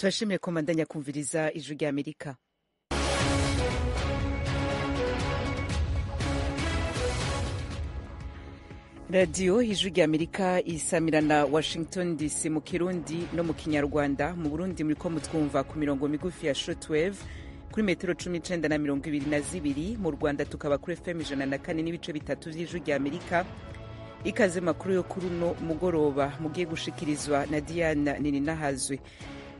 Turashimiye ko mbandanya kumviriza Ijwi rya Amerika. Radiyo Ijwi rya Amerika isamirana Washington DC mu Kirundi no mu Kinyarwanda. Mu Burundi muriko mutwumva ku mirongo migufi ya shortwave kuri metero 19 na 22. Mu Rwanda tukaba kuri FM 104.3 vy'Ijwi rya Amerika. Ikaze makuru yo kuri uno mugoroba mugiye gushikirizwa na Diana Nininahazwe.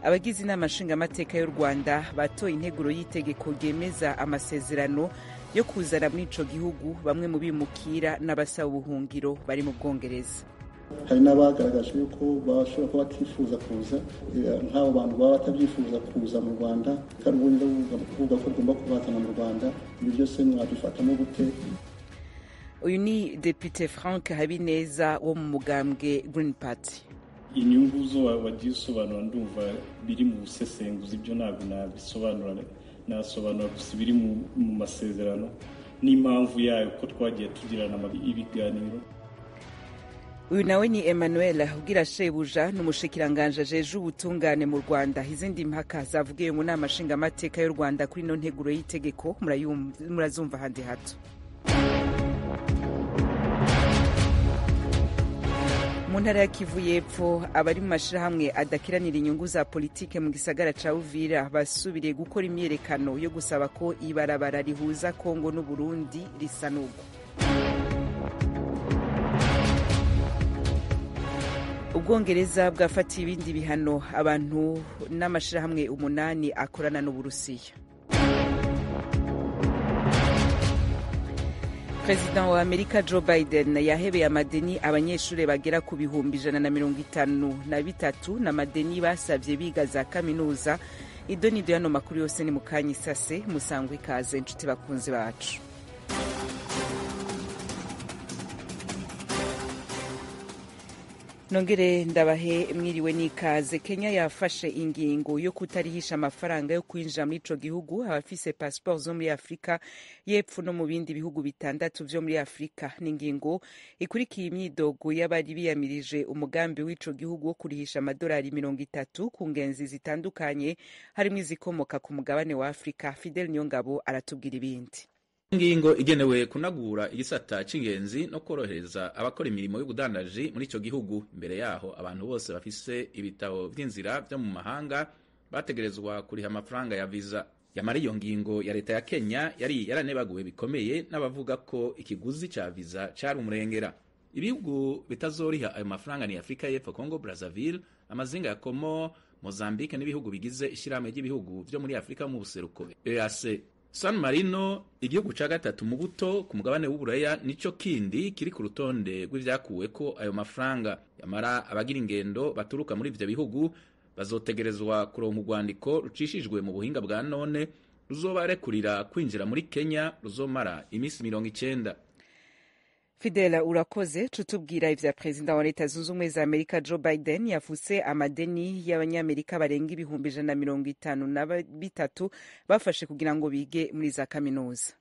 Abagize Inama Nshingamateka y'u Rwanda batoye integuro y'itegeko ryemeza amasezerano yo kuzana muri ico gihugu bamwe mu bimukira n'abasaba ubuhungiro bari mu Bwongereza. Hari n'abagaragaje yuko bashobora kuba batifuza kuza, nk'abo bantu baba batabyifuza kuza mu Rwanda, kandi ubundi buvuga ko tugomba kubazana mu Rwanda. Ibi byose mwabifatamo gute? Uyu ni Depite Frank Habineza wo mu mugambwe Green Party. Inyungu zo wagiye usobanura ndumva biri mu busesenguzi, ibyo ntabwo nabisobanura, nasobanura gusa ibiri mu masezerano n'impamvu yayo, ko twagiye tugirana ibiganiro. Uyu nawe ni Emmanuel Ubwira Shebuja, ni umushikiranganje ajeje ubutungane mu Rwanda. Izindi mpaka zavugiwe mu Nama Nshingamateka y'u Rwanda kuri ino nteguro y'itegeko murazumva handi hato. Mu ntara ya Kivu y'Epfo, abari mu mashirahamwe adakiranira inyungu za politike mu gisagara ca Uvira basubiriye gukora imyiyerekano yo gusaba ko ibarabara rihuza Kongo n'Uburundi risanurwa. Ubwongereza bwafatiye ibindi bihano abantu n'amashirahamwe 8 akorana n'Uburusiya. Perezida wa Amerika Joe Biden yahebeye amadeni abanyeshuri bagera ku 153,000 n'amadeni basavye biga za kaminuza. Idonido yano makuru yose ni mukanya isase. Musangwe ikaze inshuti bakunzi bacu. Nongere ndabahe mwiriwe n'ikaze. Kenya yafashe ingingo yo kutarihisha amafaranga yo kwinjira muri ico gihugu abafise passport zo muri Afrika y'Epfo no mu bindi bihugu 6 vyo muri Afrika. Ni ingingo ikurikiye imyidogo y'abari biyamirije umugambi w'ico gihugu wo kurihisha amadolari 30 ku ngenzi zitandukanye, harimwo izikomoka ku mugabane wa Afrika. Fidel Niyongabo aratubwira ibindi. Ingingo igenewe kunagura igisata c'ingenzi no korohereza abakora imirimo y'ubudandaji muri ico gihugu. Imbere yaho abantu bose bafise ibitabo vy'inzira vyo mu mahanga bategerezwa kuriha amafaranga ya visa. Yamara iyo ngingo ya leta ya Kenya yari yaranebaguwe bikomeye n'abavuga ko ikiguzi ca visa cari umurengera. Ibihugu bitazoriha ayo mafaranga ni Afrika y'Epfo, Congo Brazzaville, amazinga ya Comores, Mozambique n'ibihugu bigize ishirahamwe ry'ibihugu vyo muri Afrika mu buseruko EAC. San Marino, igihugu ca gatatu mu buto ku mugabane w'Uburaya, nico kindi kiri ku rutonde rw'ivyakuweko ayo mafaranga. Yamara abagira ingendo baturuka muri ivyo bihugu bazotegerezwa kuronka urwandiko rucishijwe mu buhinga bwa none ruzobarekurira kwinjira muri Kenya, ruzomara imisi 90. Fidela, urakoze. Tutubwira ivya Perezida wa Leta Zunze Ubumwe za Amerika Joe Biden yafuse amadeni y'Abanyamerika barenga 153,000 bafashe kugira ngo bige muri za kaminuza.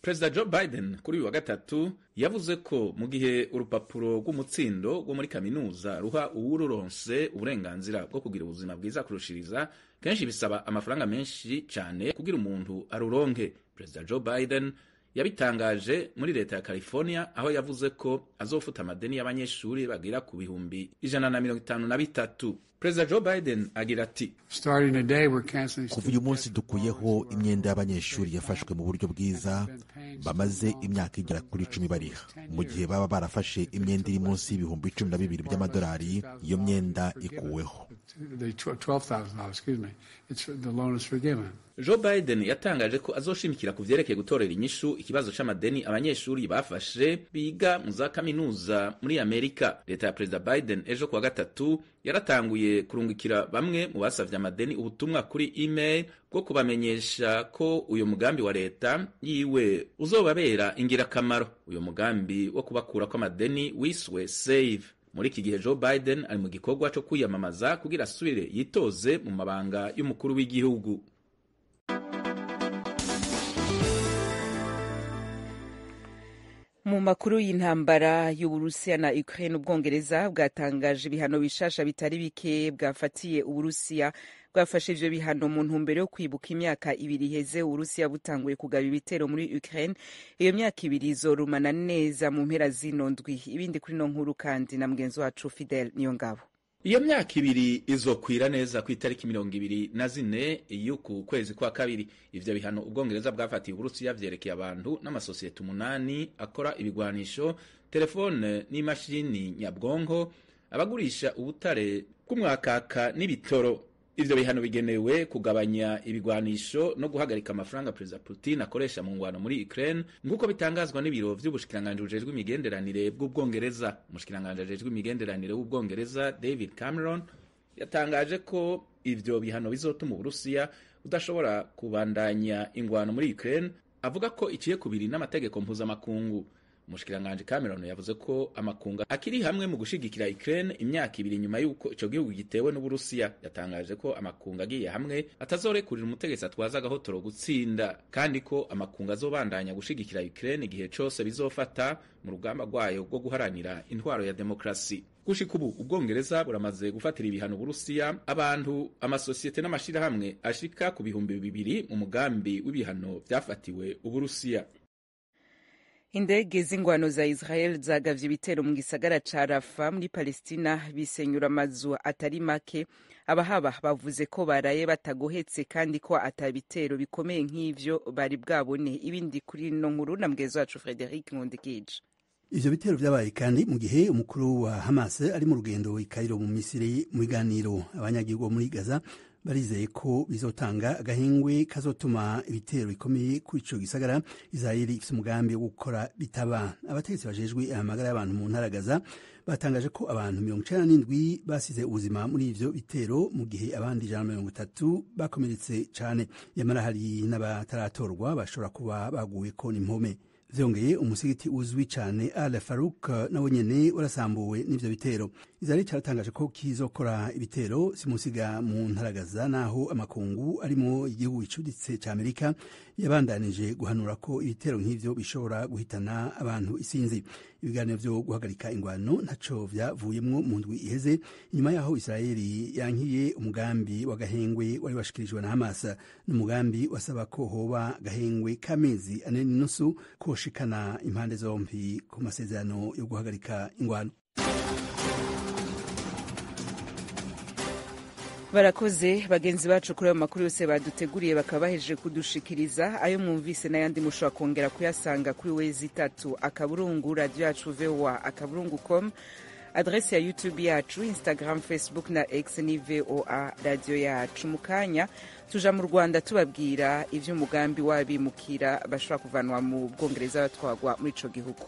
Perezida Joe Biden kuri uyu wa gatatu yavuze ko mu gihe urupapuro rw'umutsindo rwo muri kaminuza ruha uwururonse uburenganzira bwo kugira ubuzima bwiza kurushiriza, kenshi bisaba amafaranga menshi cyane kugira umuntu aruronke. Perezida Joe Biden yabitangaje muri leta ya California, aho yavuze ko azofuta amadeni y'abanyeshuri bagira ku 153,000. Perezida Joe Biden agira ati: Kuva uyu munsi dukuyeho imyenda y'abanyeshuri yafashwe mu buryo bwiza bamaze imyaka igera kuri 10 bariha. Mu gihe baba barafashe imyenda iri munsi y'12,000 by'amadolari, iyo myenda ikuweho. Joe Biden yatangaje ko azoshimikira ku vyerekeye gutorera inyishu ikibazo c'amadeni abanyeshuri bafashe biga mu za kaminuza muri Amerika. Leta ya Perezida Biden ejo kuwa gatatu yaratanguye kurungikira bamwe mu basavye amadeni ubutumwa kuri email bwo kubamenyesha ko uyo mugambi wa leta yiwe uzobabera ingirakamaro. Uyo mugambi wo kubakurako amadeni wiswe Save. Muri iki gihe Joe Biden ari mu gikorwa co kwiyamamaza kugira asubire yitoze mu mabanga y'umukuru w'igihugu. Mu makuru y'intambara y'Uburusiya na Ukraine, Ubwongereza bwatangaje ibihano bishasha bitari bike bwafatiye Uburusiya. Bwafashe ivyo bihano mu ntumbero yo kwibuka imyaka 2 iheze Uburusiya butanguye kugaba ibitero muri Ukraine. Iyo myaka 2 izorumana neza mu mpera zino ndwi. Ibindi kuri no nkuru kandi na mugenzi wacu Fidel Niyongabo. Iyo myaka 2 izokwira neza ku itariki 24 y'uku kwezi kwa kabiri. Ivyo bihano Ubwongereza bwafatiye Uburusiya vyerekeye abantu n'amasosiyete 8 akora ibigwanisho, telefone n'imashini nyabwonko, abagurisha ubutare bw'umwakaka n'ibitoro. Ivyo bihano bigenewe kugabanya ibigwanisho no guhagarika amafaranga Perezida Putin akoresha mu ngwano muri Ukraine, nk'uko bitangazwa n'ibiro vy'ubushikiranganji bujejwe imigenderanire bw'Ubwongereza. Umushikiranganji ajejwe imigenderanire w'Ubwongereza David Cameron yatangaje ko ivyo bihano bizotuma Uburusiya budashobora kubandanya ingwano muri Ukraine, avuga ko iciye kubiri n'amategeko mpuzamakungu. Umushikiranganji Cameron yavuze ko amakungu akiri hamwe mu gushigikira Ukraine imyaka 2 nyuma y'uko ico gihugu gitewe n'Uburusiya. Yatangaje ko amakungu agiye hamwe atazorekurira umutegetsi atwaza agahotoro gutsinda, kandi ko amakungu azobandanya gushigikira Ukraine igihe cose bizofata mu rugamba rwayo rwo guharanira intwaro ya demokrasi. Gushika ubu Ubwongereza buramaze gufatira ibihano Uburusiya, abantu, amasosiyete n'amashirahamwe ashika ku 2000 mu mugambi w'ibihano vyafatiwe Uburusiya. Indege z'ingwano za Israel zagavye ibitero mu gisagara ca Rafa muri Palestina, bisenyura amazu atari make. Abahaba bavuze ko baraye batagohetse kandi ko atabitero bikomeye nk'ivyo bari bwabone. Ibindi kuri no nkuru na mugenzi wacu Frederic Nkundikije. Ivyo bitero vyabaye kandi mu gihe umukuru wa Hamas ari mu rugendo i Cairo mu Misiri mu biganiro. Abanyagihugu muri Gaza barizeye ko bizotanga agahengwe kazotuma ibitero bikomeye kuri ico gisagara Israeli ifise umugambi wo gukora bitaba. Abategetsi bajejwe amagara y'abantu mu ntara Gaza batangaje ko abantu 97 basize ubuzima muri ivyo bitero, mu gihe abandi 130 bakomeretse cane. Yamara hari n'abataratorwa bashobora kuba baguye ko n'impome. Vyongeye, umusigiti uzwi cane Al Farouk nawo nyene warasambuwe n'ivyo bitero. Israel caratangaje ko kizokora ibitero simusiga mu ntara Gaza, naho amakungu arimo igihugu icuditse ca Amerika yabandanije guhanura ko ibitero nk'ivyo bishobora guhitana abantu isinzi. Ibiganiro vyo guhagarika ingwano ntaco vyavuyemwo mu ndwi iheze, inyuma yaho Israel yankiye umugambi wa gahengwe wari washikirijwe na Hamas, n'umugambi wasaba ko hoba gahengwe k'amezi 4.5 koshikana impande zombi ku masezerano yo guhagarika ingwano. Barakoze bagenzi bacu kuri ayo makuru yose baduteguriye, bakaba bahejeje kudushikiriza. Ayo mwumvise n'ayandi mushobora kongera kuyasanga kuri wezi 3 akaburungu radio yacu voa akaburungu com, adrese ya YouTube yacu, Instagram, Facebook na X ni VOA radio yacu. Mu kanya tuja mu Rwanda tubabwira ivy'umugambi w'abimukira bashobora kuvanwa mu Bwongereza batwagwa muri ico gihugu.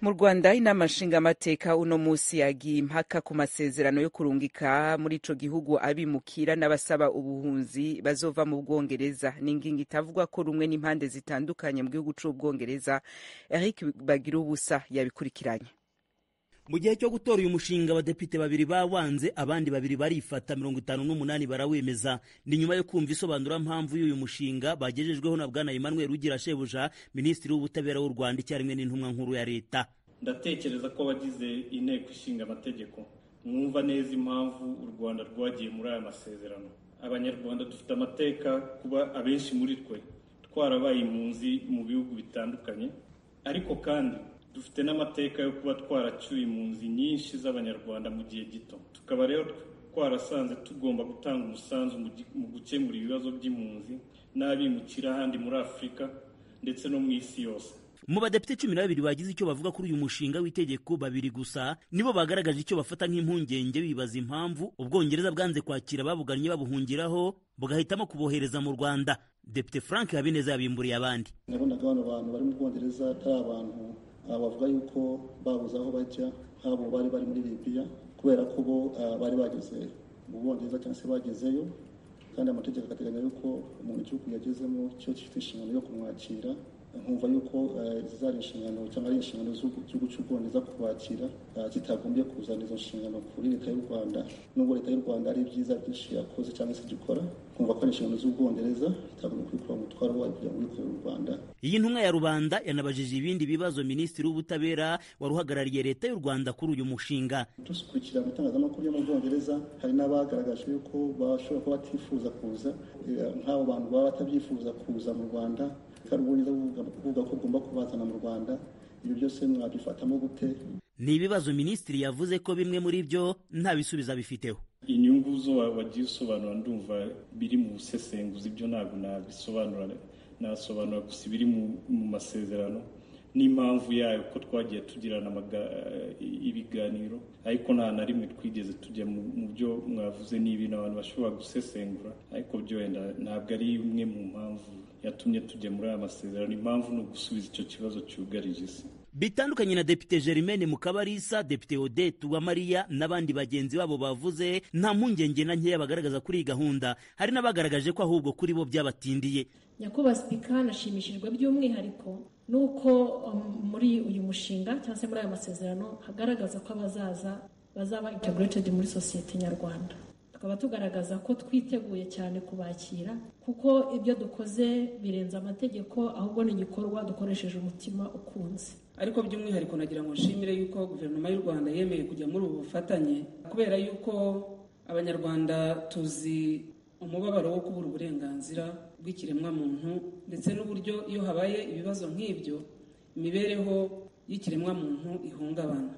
Mu Rwanda, inama nshingamateka uno musi yagiye impaka ku masezerano yo kurungika muri ico gihugu abimukira n'abasaba ubuhunzi bazova mu Bwongereza. Ni ingingo itavugwa ko rumwe n'impande zitandukanye mu gihugu c'Ubwongereza. Eric Bagirubusa yabikurikiranye. Mu gihe cyo gutora uyu mushinga, abadepite 2 bawanze, abandi 2 barifata, 58 barawemeza. Ni nyuma yo kumva isobanura mpamvu y'uyu mushinga bagejejweho na Bwana Emmanuel Rugira Shebuja, Minisitiri w'Ubutabera w'u Rwanda icyarimwe n'intumwa nkuru ya Leta. Ndatekereza ko abagize inteko ishinga amategeko mwumva neza impamvu u Rwanda rwagiye muri aya masezerano. Abanyarwanda dufite amateka kuba abenshi muri twe twarabaye impunzi mu bihugu bitandukanye, ariko kandi dufite n'amateka yo kuba twaracyuye impunzi nyinshi z'Abanyarwanda mu gihe gito. Tukaba rero twarasanze tugomba gutanga umusanzu mu gukemura ibibazo by'impunzi n'abimukira ahandi muri Afurika ndetse no mu isi yose. Mu badepite 12 bagize icyo bavuga kuri uyu mushinga w'itegeko, 2 gusa nibo bagaragaje icyo bafata nk'impungenge, bibaza impamvu Ubwongereza bwanze kwakira ababugannye babuhungiraho bugahitamo kubohereza mu Rwanda. Depite Frank Habineza yabimburiye abandi. Nabonaga bano bantu bari mu Bwongereza atari abantu bavuga yuko babuze aho bajya, nk'abo bari bari muri Libya, kubera ko bo bari bageze mu Bwongereza cyangwa se bagezeyo, kandi amategeko akateganya yuko umuntu igihugu yagezemo cyo gifite inshingano yo kumwakira. Nkumva yuko zizari inshingano cyangwa ari inshingano z'igihugu cy'Ubwongereza kubakira, zitagombye kuzana izo nshingano kuri leta y'u Rwanda, nubwo leta y'u Rwanda ari ibyiza byinshi yakoze cyangwa se igikora. Nkumva ko ari inshingano z'Ubwongereza itagombye kwikura umutwaro wayo kugira ngo wikorere u Rwanda. Iyi ntumwa ya rubanda yanabajije ibindi bibazo Minisitiri w'Ubutabera wari uhagarariye leta y'u Rwanda kuri uyu mushinga. Dukurikira mu itangazamakuru yo mu Bwongereza, hari n'abagaragaje yuko bashobora kuba batifuza kuza, nk'abo bantu baba batabyifuza kuza mu Rwanda, kandi Ubwongereza buvuga ko bugomba kubazana mu Rwanda. Ibyo byose mwabifatamo gute? Ni ibibazo minisitiri yavuze ko bimwe muri byo nta bisubizo abifiteho. Inyungu zo wagiye usobanura ndumva biri mu busesenguzi, ibyo ntabwo nabisobanura, nasobanura gusa ibiri mu masezerano n'impamvu yayo, ko twagiye tugirana ibiganiro, ariko nta na rimwe twigeze tujya mu byo mwavuze. Ni ibintu abantu bashobora gusesengura, ariko byo wenda ntabwo ari imwe mu mpamvu yatumye tujya muri aya masezerano. Impamvu ni ugusubiza icyo kibazo cyugarije isi. Bitandukanye na Depite Germaine Mukabarisa, Depite Odette Uwamariya n'abandi bagenzi babo bavuze, nta mpungenge na nkeya bagaragaza kuri iyi gahunda. Hari n'abagaragaje ko ahubwo kuri bo byabatindiye. Nyakubahwa Sipika, nashimishijwe by'umwihariko nuko muri uyu mushinga cyangwa se muri aya masezerano hagaragaza ko abazaza bazaba integrated muri sosiyete nyarwanda. Tukaba tugaragaza ko twiteguye cyane kubakira, kuko ibyo dukoze birenze amategeko, ahubwo ni igikorwa dukoresheje umutima ukunze. Ariko by'umwihariko nagira ngo nshimire yuko guverinoma y'u Rwanda yemeye kujya muri ubu bufatanye, kubera yuko Abanyarwanda tuzi umubabaro wo kubura uburenganzira bw'ikiremwamuntu, ndetse n'uburyo iyo habaye ibibazo nk'ibyo imibereho y'ikiremwamuntu ihungabana.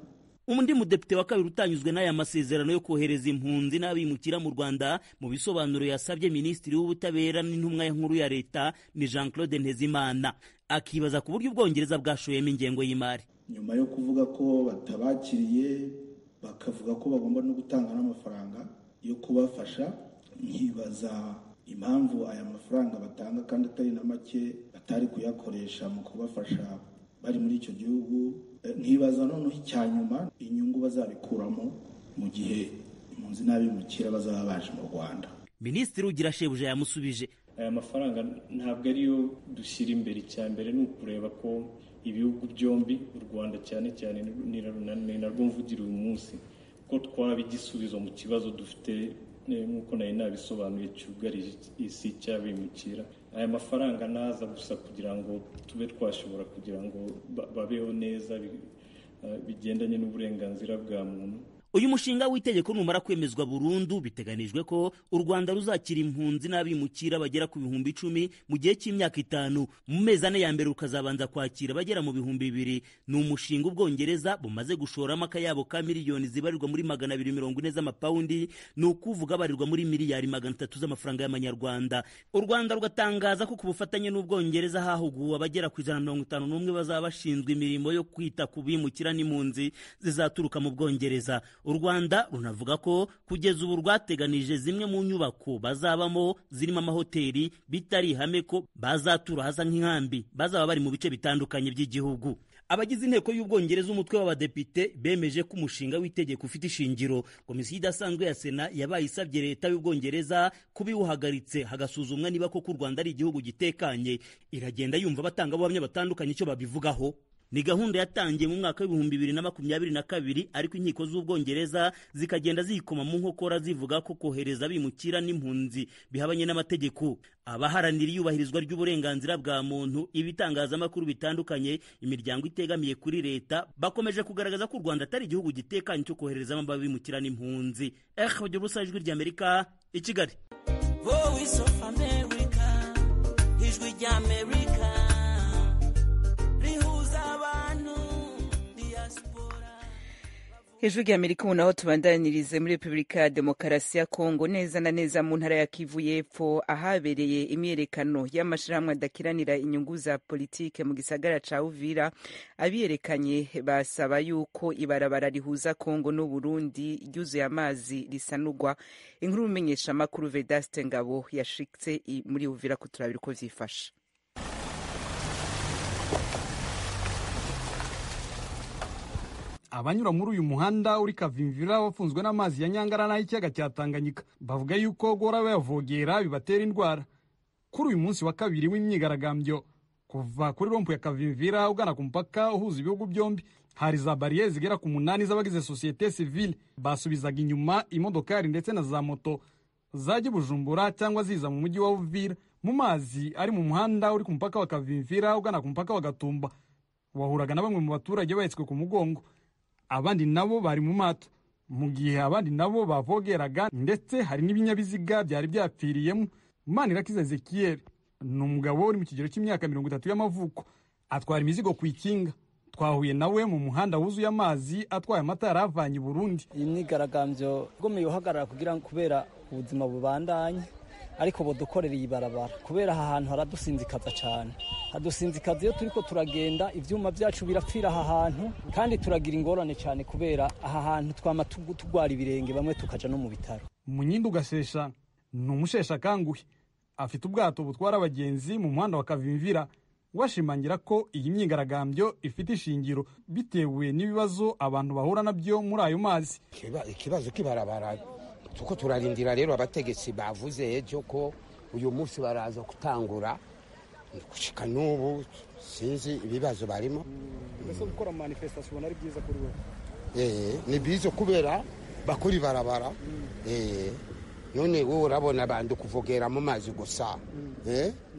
Undi mudepite wa kabiri utanyuzwe n'aya masezerano yo kohereza impunzi n'abimukira mu Rwanda, mu bisobanuro yasabye Minisitiri w'Ubutabera n'intumwa nkuru ya leta, ni Jean Claude Ntezimana, akibaza ku buryo Ubwongereza bwashoyemo ingengo y'imari. Nyuma yo kuvuga ko batabakiriye, bakavuga ko bagomba no gutanga n'amafaranga yo kubafasha, nkibaza impamvu aya mafaranga batanga kandi atari na make batari kuyakoresha mu kubafasha bari muri icyo gihugu. Nkibaza noneho icya nyuma inyungu bazabikuramo mu gihe impunzi n'abimukira bazaba baje mu Rwanda. Minisitiri Ugirashebuja yamusubije. Aya mafaranga ntabwo ariyo dushyira imbere, icya mbere ni ukureba ko ibihugu byombi, u Rwanda cyane cyane ni narwo mvugira uyu munsi, ko twaba igisubizo mu kibazo dufite nk'uko nari nabisobanuye cyugarije isi cy'abimukira. Aya mafaranga naza gusa kugira ngo tube twashobora kugira ngo babeho neza bigendanye n'uburenganzira bwa muntu. Uyu mushinga w'itegeko numara kwemezwa burundu, biteganijwe ko u Rwanda ruzakira impunzi n'abimukira bagera ku 10,000 mu gihe cy'imyaka 5. Mu mezi 4 ya mbere rukazabanza kwakira bagera mu 2,000. Ni umushinga Ubwongereza bumaze gushoramo akayabo ka miliyoni zibarirwa muri 240 z'amapawundi, ni ukuvuga barirwa muri miliyari 300 z'amafaranga y'amanyarwanda. U Rwanda rugatangaza ko ku bufatanye n'Ubwongereza hahuguwe abagera ku 151 bazaba bashinzwe imirimo yo kwita ku bimukira n'impunzi zizaturuka mu Bwongereza. U Rwanda runavuga ko kugeza ubu rwateganije zimwe mu nyubako bazabamo zirimo amahoteli, bitari ihame ko bazatura hasa nk'inkambi, bazaba bari mu bice bitandukanye by'igihugu. Abagize inteko y'Ubwongereza umutwe w'abadepite bemeje ko umushinga w'itegeko ufite ishingiro. Komisiyo idasanzwe ya Sena yabaye isabye leta y'Ubwongereza kubiwuhagaritse, hagasuzumwa niba koko u Rwanda ari igihugu gitekanye. Iragenda yumva abatangabuhamya batandukanye icyo babivugaho. Ni gahunda yatangiye mu mwaka w'ibihumbi 2022, ariko inkiko z'Ubwongereza zikagenda zikoma mu nkokora zivuga ko kohereza abimukira n'impunzi bihabanye n'amategeko. Abaharanira iyubahirizwa ry'uburenganzira bwa muntu, ibitangazamakuru bitandukanye, imiryango itegamiye kuri leta, bakomeje kugaragaza ko u Rwanda atari igihugu gitekanye cyo koherezamo abimukira n'impunzi. Ijwi ry'Amerika i Kigali. Voice of America, ijwi ry'Amerika. Hejuru y'Amerika ubu naho tubandanirize muri Repubulika ya Demokarasi ya Kongo, neza na neza mu ntara ya Kivu y'Epfo, ahabereye imyerekano y'amashirahamwe adakiranira inyungu za politike mu gisagara ca Uvira. Abiyerekanye basaba yuko ibarabara rihuza Kongo n'u Burundi ryuzuye amazi risanurwa. Inkuru rumenyesha makuru Vedaste Ngabo yashitse muri Uvira kuturabira uko vyifashe. Abanyura muri uyu muhanda uri Kavimvira wafunzwe n'amazi ya Nyangara n'ay'ikiyaga cya Tanganyika bavuga yuko guhora bayavogera bibatera indwara. Kuri uyu munsi wa kabiri w'imyigaragambyo Kuva kuri rompu ya Kavimvira ugana ku mupaka uhuza ibihugu byombi, hari za bariyeri zigera ku 8 z'abagize sosiyete sivile basubizaga inyuma imodokari ndetse na za moto zajya Bujumbura cyangwa ziza mu mujyi wa Uvira. Mu mazi ari mu muhanda uri ku mupaka wa Kavimvira ugana ku mupaka wa Gatumba, wahuraga na bamwe mu baturage bahetswe ku mugongo, abandi nabo bari mu mato, mu gihe abandi nabo bavogeraga, ndetse hari n'ibinyabiziga byari byapfiriyemo. Manirakiza Ezekiel ni umugabo uri mu kigero cy'imyaka 30 y'amavuko, atwara imizigo ku ikinga. Twahuye nawe mu muhanda wuzuye amazi atwaye amata yari avanye i Burundi. Iyi myigaragambyo igomeye uhagarara kugira kubera ubuzima bubandanye, ariko budukorera iyi barabara kubera aha hantu haradusinzikaza cyane, hadusinzikaza iyo turiko turagenda, ivyuma byacu birapfira aha hantu, kandi turagira ingorane cyane kubera aha hantu twama tugwara ibirenge, bamwe tukaja no mu bitaro. Munyindu Gashesha ni umushesha akanguhe, afite ubwato butwara abagenzi mu muhanda wa Kavimvira. Washimangira ko iyi myigaragambyo ifite ishingiro bitewe n'ibibazo abantu bahura nabyo muri ayo mazi. Ikibazo kibarabara tuko turarindira rero abategetsi bavuze ejo ko uyu munsi baraza gutangura, gushika n'ubu sinzi ibibazo barimo. Mbese gukora manifestation ari byiza kuri wewe? Ni byiza kubera bakora ibarabara. None wowe urabona abantu kuvogera mu mazi gusa,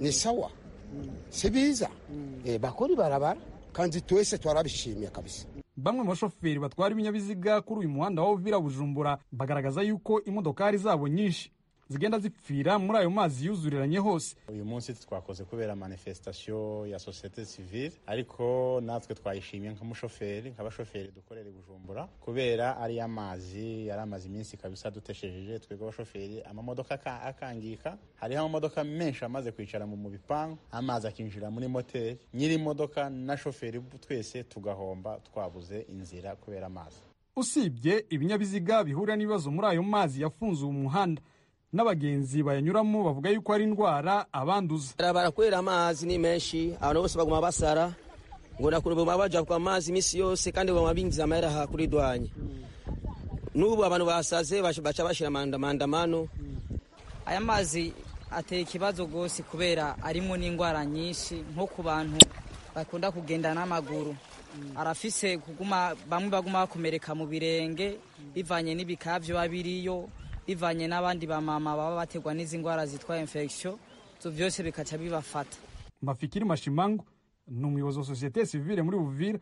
ni sawa, si biza. Bakora ibarabara kandi twese twarabishimiye kabisa. Bamwe mu bashoferi batwara ibinyabiziga kuri uyu muhanda wa Uvira Bujumbura bagaragaza yuko imodokari zabo nyinshi zigenda zipfira muri ayo mazi yuzuriranye hose. Uyu munsi twakoze kubera manifestation ya societe civile, ariko natwe twayishimye nk'umushoferi, nk'abashoferi dukorera i Bujumbura, kubera ari amazi yari amaze iminsi kabisa duteshejeje twebwe abashoferi, amamodoka akangika. Hariho amamodoka menshi amaze kwicara mu bipangu, amazi akinjira muri moteri, nyiri imodoka na shoferi twese tugahomba, twabuze inzira kubera amazi. Usibye ibinyabiziga bihurira n'ibibazo muri ayo mazi yafunze uwo muhanda, n'abagenzi bayanyuramo bavuga yuko ari indwara abanduza. Barakwera amazi ni menshi, abantu bose baguma basara ngo nakuntu baja kwa amazi imisi yose, kandi baguma binjiza amahera aha kuri dwanye. N'ubu abantu basaze baca bashira amandamano. Aya mazi ateye ikibazo gose kubera arimo n'indwara nyinshi, nko ku bantu bakunda kugenda n'amaguru arafise kuguma, bamwe baguma bakomereka mu birenge bivanye n'ibikavyo babiriyo, bivanye n'abandi bamama baba bategwa n'izi ndwara zitwa infection, zo byose bikaca bibafata. Mafikiri Mashimango ni umuyobozi wa societe civile muri Uvira,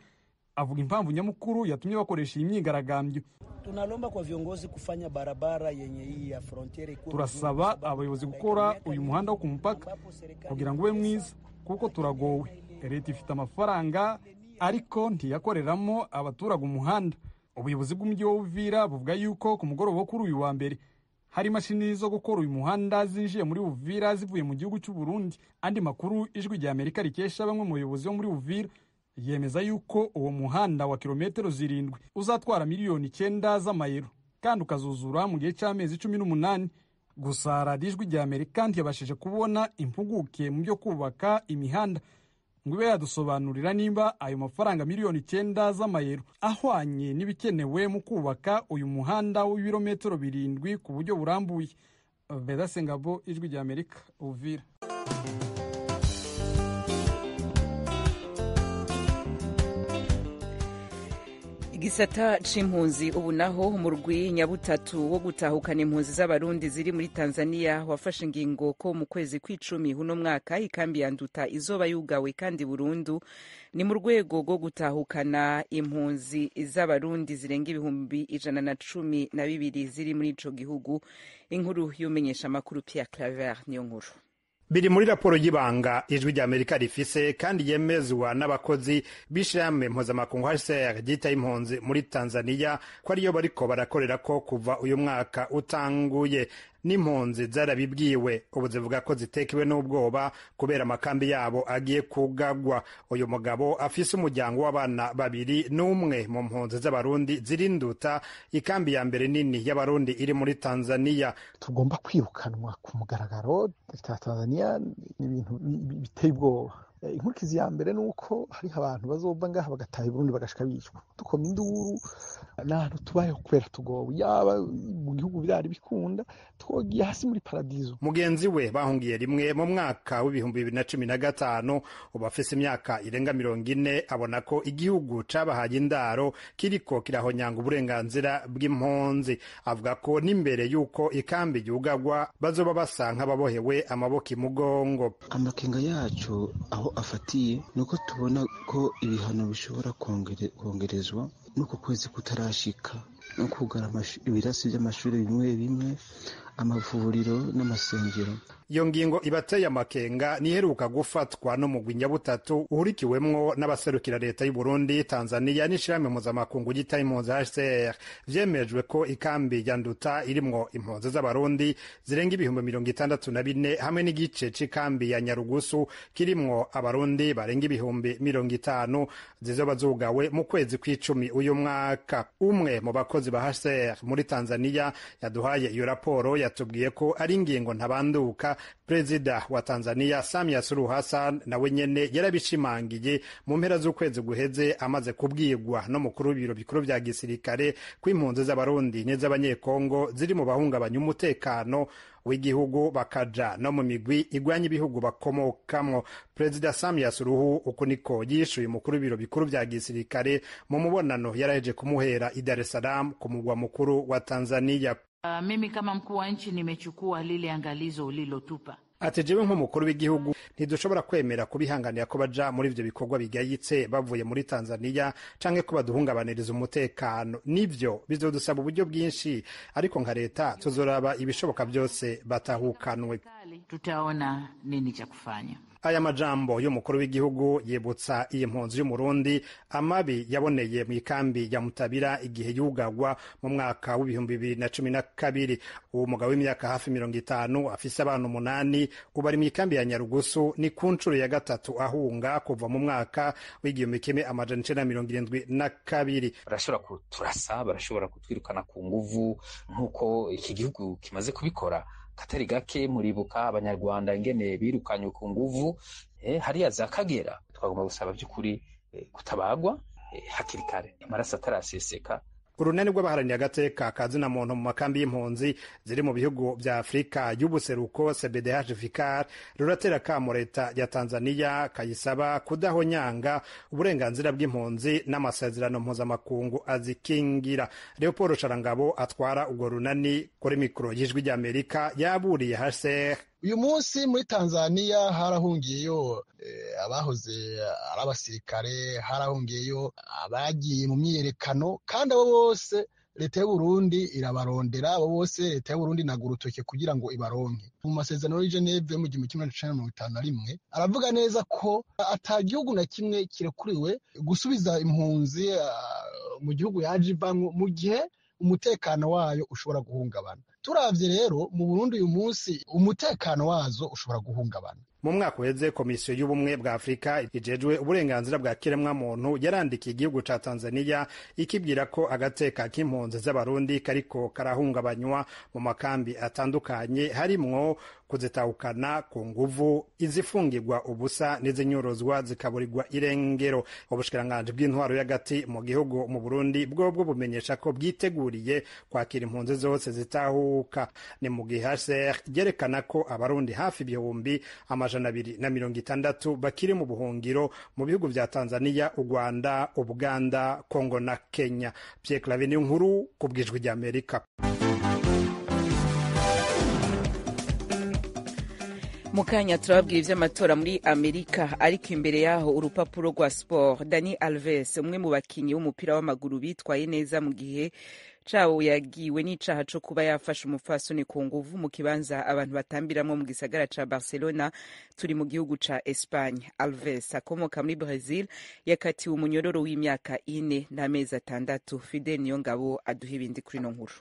avuga impamvu nyamukuru yatumye bakoresha iyi myigaragambyo. Tunalomba kwa viongozi kufanya barabara yenye hii ya frontiere. Turasaba abayobozi gukora uyu muhanda wo ku mupaka kugira ngo ube mwiza, kuko turagowe. Leta ifite amafaranga ariko ntiyakoreramo abaturage umuhanda. Ubuyobozi bw'umujyi wa Uvira buvuga yuko ku mugoroba wo kuri uyu wa mbere hari imashini zo gukora uyu muhanda zinjiye muri Uvira zivuye mu gihugu cy'u Burundi. Andi makuru Ijwi rya Amerika rikesha bamwe mu bayobozi bo muri Uvira yemeza yuko uwo muhanda wa kilometero 7 uzatwara miliyoni 9 z'amayero kandi ukazuzura mu gihe cy'amezi 18. Gusa radiyo Ijwi rya Amerika ntiyabashije kubona impuguke mu byo kubaka imihanda ngo ibe yadusobanurira nimba ayo mafaranga miliyoni 9 z'amayero ahwanye n'ibikenewe mu kubaka uyu muhanda w'ibirometero 7 ku buryo burambuye. Veda Sengabo, Ijwi rya Amerika, Uvira. Igisata c'impunzi ubu naho umurwi nyabutatu wo gutahukana impunzi z'abarundi ziri muri Tanzania wafashe ingingo ko mu kwezi kw'icumi huno mwaka ikambi ya Nduta izoba yugawe kandi burundu. Ni mu rwego rwo gutahukana impunzi z'abarundi zirenga 112,000 ziri muri ico gihugu. Inkuru y'umenyesha makuru Pierre Claver niyo nkuru. Biri muri raporo y'ibanga Ijwi rya Amerika rifise kandi yemezwa n'abakozi b'ishirahamwe mpuzamakungu HCR ryita impunzi muri Tanzania ko ariyo bariko barakorera ko kuva uyu mwaka utanguye. N'impunzi zarabibwiwe ubu zivuga ko zitekewe n'ubwoba kubera amakambi yabo agiye kugagwa. Uyu mugabo afise umuryango w'abana babiri n'umwe mu mpunzi z'abarundi zirinduta ikambi ya mbere nini y'abarundi iri muri Tanzania. Tugomba kwirukanwa ku mugaragaro leta ya Tanzania ni ibintu biteye ubwoba. Inkurikizi ya mbere nuko hariho abantu bazova ngaha bagataha i Burundi bagashika bicwa. Dukoma induru n'ahantu tubayeho kubera tugowe, yaba mu gihugu vyari bikunda twogiye hasi muri paradizo. Mugenzi we bahungiye rimwe mu mwaka w'2015, ubu afise imyaka irenga 40, abona ko igihugu cabahaye indaro kiriko kirahonyanga uburenganzira bw'impunzi. Avuga ko n'imbere y'uko ikambi yugagwa bazoba basa nk'ababohewe amaboko imugongo. Amakenga yacu aho afatiye nuko tubona ko ibihano bishobora kongerezwa nuko kwezi kutarashika, no kugara ibirasi by'amashuri bimwe bimwe, amavuriro n'amasengero. Iyo ngingo ibateye amakenga niheruka gufatwa n'umugwi nyabutatu uhurikiwemwo n'abaserukira leta y'u Burundi, Tanzania n'ishirahamwe mpuzamakungu ryita impunzi HCR. Vyemejwe ko ikambi ya Nduta irimwo impunzi z'Abarundi zirenga 64,000 hamwe n'igice c'ikambi ya Nyarugusu kirimwo Abarundi barenga 50,000 zizoba zugawe mu kwezi kw'icumi uyu mwaka. Umwe mu bakozi ba HCR muri Tanzania yaduhaye iyo raporo yatubwiye ko ari ingingo ntabanduka. Perezida wa Tanzania Samia Suluhu Hassan nawe nyene yarabishimangiye mu mpera z'ukwezi guheze, amaze kubwirwa no mukuru w'ibiro bikuru vya gisirikare ko impunzi z'Abarundi n'iz'Abanyekongo ziri mu bahungabanya umutekano w'igihugu bakaja no mu migwi igwanya ibihugu bakomokamwo. Perezida Samia Suluhu uku niko yishuye umukuru w'ibiro bikuru vya gisirikare mu mubonano yaraheje kumuhera i Dar es Salaam ku mugwa mukuru wa Tanzania. Mimi kama mkuu wa nchi nimechukua lile angalizo ulilotupa. Ati jewe nk'umukuru w'igihugu ntidushobora kwemera kubihanganira ko baja muri ivyo bikorwa bigayitse bavuye muri Tanzania canke ko baduhungabaniriza umutekano. Nivyo bizodusaba uburyo bwinshi, ariko nka leta tuzoraba ibishoboka byose batahukanwe. Tutaona nini cha kufanya. Aya majambo y'umukuru w'igihugu yibutsa iyi mpunzi y'Umurundi amabi yaboneye mu ikambi ya Mutabira igihe yugagwa mu mwaka w'2012. Uwo mugabo w'imyaka hafi 50 afise abana 8 ubu ari mu ikambi ya Nyarugusu, ni ku nshuro ya gatatu ahunga kuva mu mwaka w'1972. Barashobora kuturasa, barashobora kutwirukana ku nguvu nk'uko iki gihugu kimaze kubikora katari gake. Muribuka Abanyarwanda ingene birukanywe ku nguvu hariya za Kagera. Twagomba gusaba by'ukuri kutabagwa hakiri kare, amaraso ataraseseka. Urunani rw'abaharaniye agateka kazina muntu mu makambi y'impunzi ziri mu bihugu vya Afrika y'ubuseruko CBDH Vicar ruratera kamo leta ya Tanzania kayisaba kudahonyanga uburenganzira bw'impunzi n'amasezerano mpuzamakungu azikingira. Leopold Sharangabo atwara urwo runani kuri mikoro y'Ijwi ry'Amerika yaburiye HCR. Uyu munsi muri Tanzania harahungiyeyo abahoze ari abasirikare, harahungiyeyo abagiye mu myiyerekano, kandi abo bose leta y'u Burundi irabarondera, abo bose leta y'u Burundi inaga urutoke kugira ngo ibaronke. Mu masezerano y'i Geneve mu 1951 aravuga neza ko ata gihugu na kimwe kirekuriwe gusubiza impunzi mu gihugu yaje ivamwo mu gihe umutekano wayo ushobora guhungabana. Turavye rero mu Burundi uyu munsi umutekano wazo ushobora guhungabana. Mu mwaka uheze Komisiyo y'Ubumwe bwa Afurika ijejwe uburenganzira bwa kiremwamuntu yarandikiye igihugu ca Tanzania ikibwira ko agateka k'impunzi z'Abarundi kariko karahungabanywa mu makambi atandukanye, harimwo kuzitahukana ku nguvu, izifungirwa ubusa n'izinyorozwa zikaburirwa irengero. Ubushikiranganji bw'intwaro y'agati mu gihugu mu Burundi bwobwo bumenyesha ko bwiteguriye kwakira impunzi zose zitahuka. Ni mu gihe HCR ryerekana ko Abarundi hafi 260,000 bakiri mu buhungiro mu bihugu vya Tanzania, u Rwanda, Uganda, Kongo na Kenya. Pierre Claver Niyonkuru ku bw'Ijwi ry'Amerika. Mukanya turababwira ivy'amatora muri Amerika, ariko imbere yaho urupapuro rwa sport. Dani Alves, umwe mu bakinyi b'umupira w'amaguru bitwaye neza mu gihe cawo, yagiwe n'icaha co kuba yafashe umupfasoni ku nguvu mu kibanza abantu batambiramwo mu gisagara ca Barcelona, turi mu gihugu ca Espagne. Alves akomoka muri Brazil, yakatiwe umunyororo w'imyaka 4 n'amezi 6. Fidel Niyongabo aduha ibindi kuri no nkuru.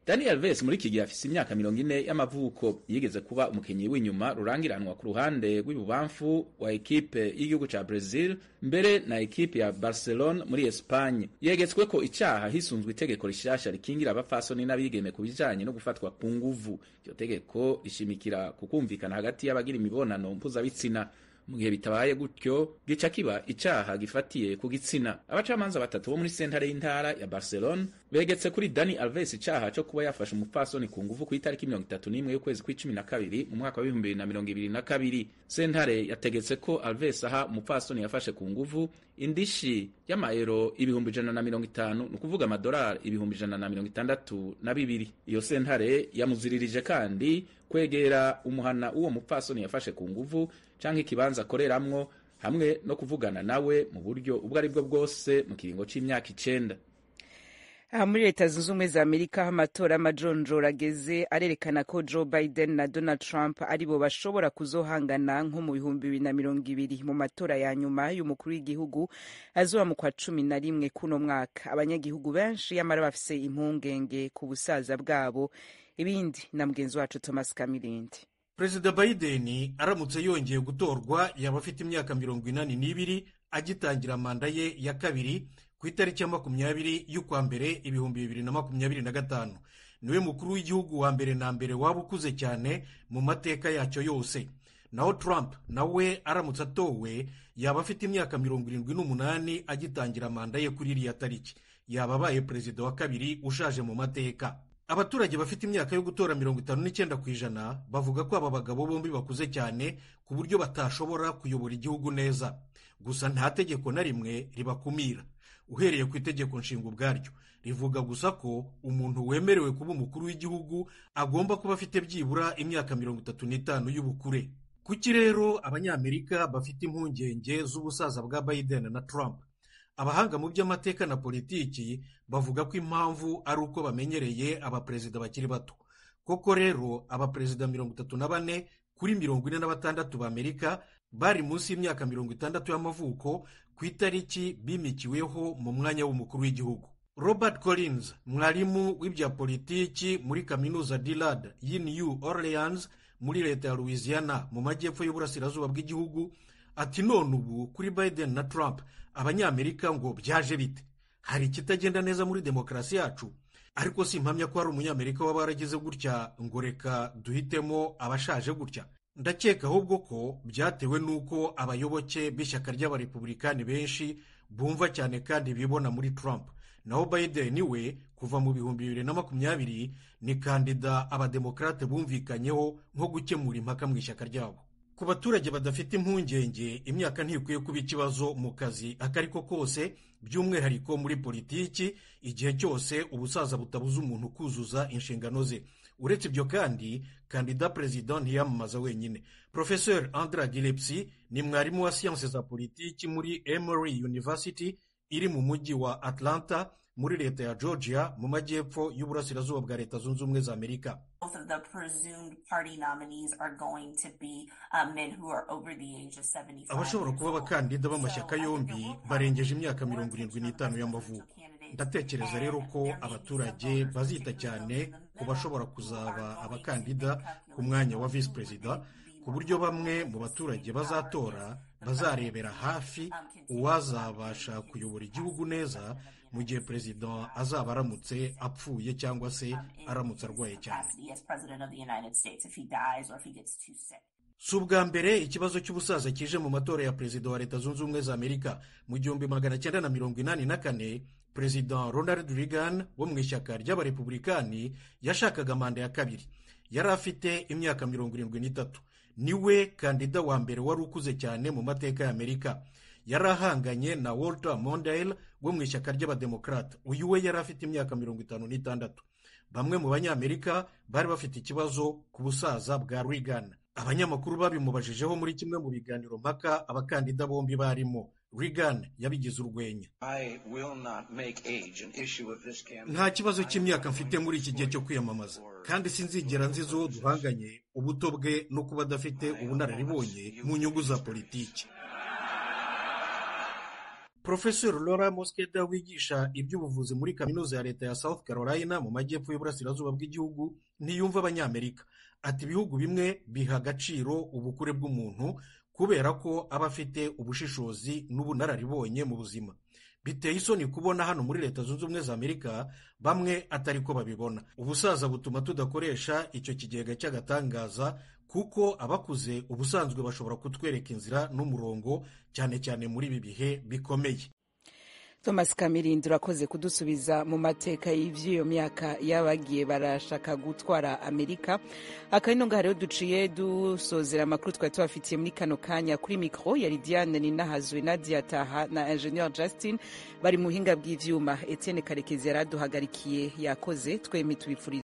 Dani Alves muri iki gihe afise imyaka 40 y'amavuko, yigeze kuba umukinyi w'inyuma rurangiranwa ku ruhande rw'ibubamfu wa ekipe y'igihugu ca Brazil mbere na ekipe ya Barcelona muri Espagne. Yegetswe ko icaha hisunzwe itegeko rishasha rikingira abapfasoni n'abigeme ku bijanye no gufatwa ku nguvu. Iryo tegeko rishimikira ku kumvikana hagati y'abagira imibonano mpuzabitsina. Mu gihe bitabaye gutyo, gica kiba icaha gifatiye ku gitsina. Abacamanza batatu bo muri sentare y'intara ya Barcelona begetse kuri Dani Alves icaha co kuba yafashe umupfasoni ku nguvu ku itariki 31 y'ukwezi kw'icumi na kabiri mu mwaka wa 2022. Sentare yategetse ko Alves aha umupfasoni yafashe ku nguvu indishi y'amayero 150,000, ni ukuvuga amadolari 162,000. Iyo sentare yamuziririje kandi kwegera umuhana uwo mupfasoni yafashe ku nguvu canke ikibanza akoreramwo, hamwe no kuvugana nawe mu buryo ubwo ari bwo bwose mu kiringo c'imyaka 9. Aha muri Leta Zunze Ubumwe za Amerika, aho amatora y'amajonjora ageze arerekana ko Joe Biden na Donald Trump aribo bashobora kuzohangana nko mu 2020 mu matora ya nyuma y'umukuru w'igihugu azoba mu kwa 11 kuno mwaka. Abanyagihugu benshi yamara bafise impungenge ku busaza bwabo. Ibindi na mugenzi wacu Thomas Kamilindi. Perezida Biden aramutse yongeye gutorwa yaba afite imyaka 82 agitangira manda ye ya kabiri ku itariki ya 20 y'ukwa mbere 2025. Niwe mukuru w'igihugu wa mbere na mbere waba ukuze cyane mu mateka yacyo yose. Naho Trump nawe aramutse atowe yaba afite imyaka 78 agitangira manda ye kuri iriya tariki, yaba abaye perezida wa kabiri ushaje mu mateka. Abaturage bafite imyaka yo gutora 59% bavuga ko aba bagabo bombi bakuze cyane ku buryo batashobora kuyobora igihugu neza. Gusa nta tegeko na rimwe ribakumira. Uhereye ku itegeko nshinga ubwaryo rivuga gusa ko umuntu wemerewe kuba umukuru w'igihugu agomba kuba afite byibura imyaka 35 y'ubukure. Kuki rero Abanyamerika bafite impungenge z'ubusaza bwa Biden na Trump? Abahanga mu by'amateka na politiki bavuga ko impamvu ari uko bamenyereye abaperezida bakiri bato. Koko rero abaperezida 34 kuri 46 b'Amerika bari munsi y'imyaka 60 y'amavuko ku itariki bimikiweho mu mwanya w'umukuru w'igihugu. Robert Collins, mwarimu w'ibya politiki muri kaminuza Dillard y'i New Orleans muri leta ya Louisiana mu majyepfo y'uburasirazuba bw'igihugu, ati none ubu kuri Biden na Trump Abanyamerika ngo byaje bite? Hari ikitagenda neza muri demokarasi yacu? Ariko si impamya ko hari Umunyamerika waba waragize gutya ngo reka duhitemo abashaje gutya. Ndakeka ahubwo ko byatewe n'uko abayoboke b'ishyaka ry'abarepublikani benshi bumva cyane kandi bibona muri Trump. Naho Biden we kuva mu 2020 ni kandida abademokrate bumvikanyeho nko gukemura impaka mu ishyaka ryabo. Ku baturage badafite impungenge, imyaka ntikwiye kuba ikibazo mu kazi akariko kose, by'umwihariko muri politiki, igihe cyose ubusaza butabuza umuntu kuzuza inshingano ze. Uretse ibyo kandi, kandida perezida ntiyamamaza wenyine. Professeur Andra Gillespie ni mwarimu wa siyanse za politiki muri Emory University iri mu mujyi wa Atlanta muri leta ya Georgia mu majyepfo y'uburasirazuba bwa Leta Zunze Ubumwe za Amerika. Abashobora kuba abakandida b'amashyaka yombi barengeje imyaka 75 y'amavuko. Ndatekereza rero ko abaturage bazita cyane ku bashobora kuzaba abakandida ku mwanya wa visi perezida, ku buryo bamwe mu baturage bazatora bazarebera hafi uwazabasha kuyobora igihugu neza mu gihe perezida azaba aramutse apfuye cyangwa se aramutse arwaye cyane. Si ubwa mbere ikibazo cy'ubusaza kije mu matora ya perezida wa Leta Zunze Ubumwe za Amerika. Mu 1984 Perezida Ronald Reagan wo mu ishyaka ry'abarepublikani yashakaga manda ya kabiri. Yari afite imyaka 73. Niwe kandida wa mbere wari ukuze cyane mu mateka ya Amerika. Yari ahanganye na Walter Mondale wo mu ishyaka ry'abademokrate. Uyu we yari afite imyaka 56. Bamwe mu banyamerika bari bafite ikibazo ku busaza bwa Reagan. Abanyamakuru babimubajijeho muri kimwe mu biganiro mpaka abakandida bombi barimo. Reagan yabigize urwenya. Nta kibazo cy'imyaka mfite muri iki gihe cyo kwiyamamaza, kandi sinzigera nziza uwo duhanganye ubuto bwe no kuba adafite ubunararibonye mu nyungu za politiki. Professor Laura Mosqueda wigisha iby'ubuvuzi muri kaminuza ya leta ya South Carolina mu majyepfo y'uburasirazuba bw'igihugu ntiyumva Abanyamerika. Ati ibihugu bimwe biha agaciro ubukure bw'umuntu kubera ko aba afite ubushishozi n'ubunararibonye mu buzima. Biteye isoni kubona hano muri Leta Zunze Ubumwe za Amerika bamwe atari ko babibona. Ubusaza butuma tudakoresha icyo kigega cy'agatangaza Kuko abakuze ubusanzwe bashobora kutwereka inzira n'umurongo, cyane cyane muri ibi bihe bikomeye. Thomas Kamirindi, urakoze kudusubiza mu mateka y'ivy'iyo myaka y'abagiye barashaka gutwara Amerika. Akabino ngaha rero duciye dusozera amakuru twari tubafitiye muri kano kanya. Kuri mikro yari Diane Ninahazwe, Nadia Taha na Ingenieur Justin bari mu buhinga bw'ivyuma. Etienne Karekezi yaraduhagarikiye, yakoze. Twembi tubifurije